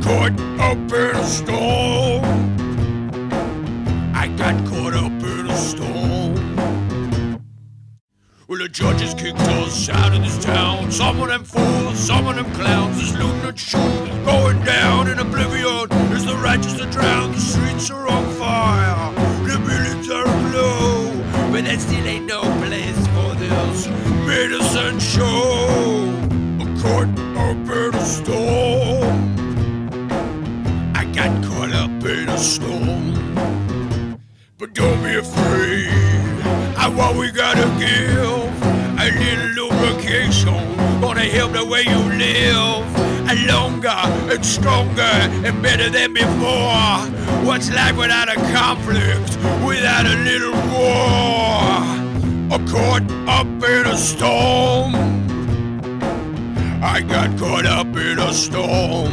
Caught up in a storm. I got caught up in a storm. Well, the judges kicked us out of this town. Some of them fools, some of them clowns. This looting and shooting going down in oblivion. As the righteous are drowned, the streets are on fire, the buildings are aglow. But there still ain't no place for this medicine show. Caught up in a storm. I got caught up in a storm. But don't be afraid of what we gotta give. A little lubrication gonna help the way you live. And longer and stronger and better than before. What's life without a conflict, without a little war? Caught up in a storm. I got caught up in a storm.